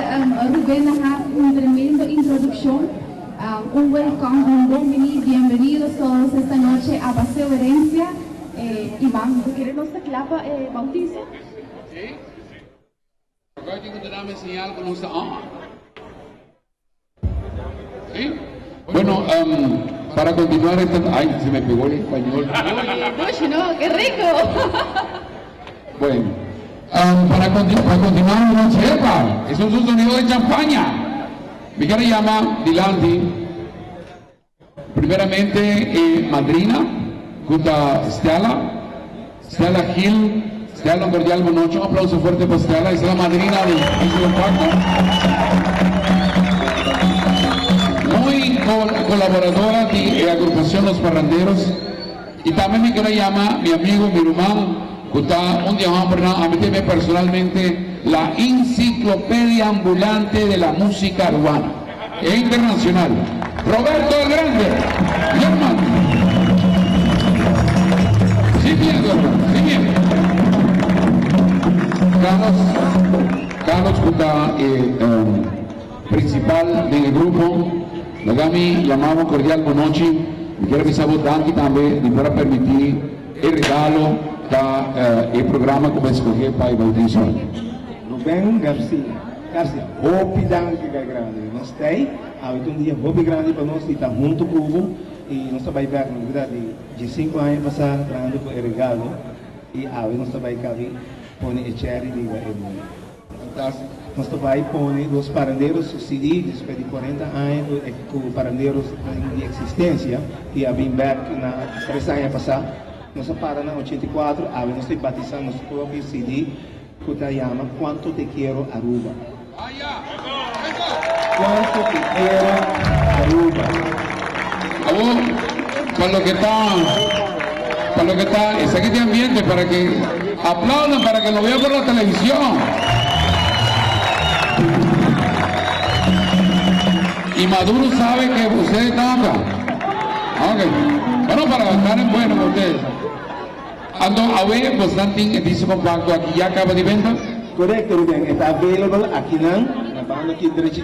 Ruben a hasi un tremendo introduccion. Un welcome, un bon bini, bienvenidos todos esta noche a Paseo Herencia. Ivan, bo kere nos ta cla pa e bautizo? Sí. Roberto tin cu duna mi señal cu nos ta on. Sí. Bueno, para continuar esta... Ay, se me pegó el español. Dushi, no? Qué rico! Bueno, para para continuar la noche, epa, eso es un sonido de champaña. Mi quiero llama dilanti, primeramente eh, madrina, junto Stella, Stella Gil. Stella, un cordial buenas noches, un aplauso fuerte para Stella, es la madrina del piso compacto. Muy colaboradora de la agrupación Los Parranderos. Y tambe mi kier a yama mi amigo, mi ruman, cu ta un di e hombernan, ami teme personalmente la enciclopedia ambulante de la musica arubana e internacional, Roberto el Grande, Lerman. Sin miedo, hermano, sin miedo. Carlos, Carlos cu ta e principal den e grupo, Laga mi yama bo cordial bonochi. Mi kier a bisa bo danki tambe di por a permiti e regalo ta e programa cu bo a escoge pa e bautizo aki. Ruben Garcia, Garcia, hopi danki gai grandi. Nos tei awe ta un dia hopi grandi pa nos di ta hunto cu bo y nos ta bay bek na berdad di diescinco aña pasa trahando cu e regalo y awe nos ta bay cabi pone e cherry riba e bolo. Fantástico. Nos ta bai pone Los Paranderos su CD despues di 40 aña cu e cu Paranderos ta di existencia y a bin bek na tres aña pasa. Nos a para na 84, awe nos ta batisa nos propio CD cu ta yama Cuanto Te Quiero Aruba. Cuanto Te Quiero Aruba. Awor, pa loke ta, pa loke ta esaki tin ambiente para que aplaudan para que lo vea por la televisión. Y Maduro sabe que ustedes están acá. Ok. Bueno, para estar en bueno con ustedes. Anto awe bosnan tin e disco compacto aki ya caba di benta? Correcto Ruben, e ta available akinan na banda aki drechi.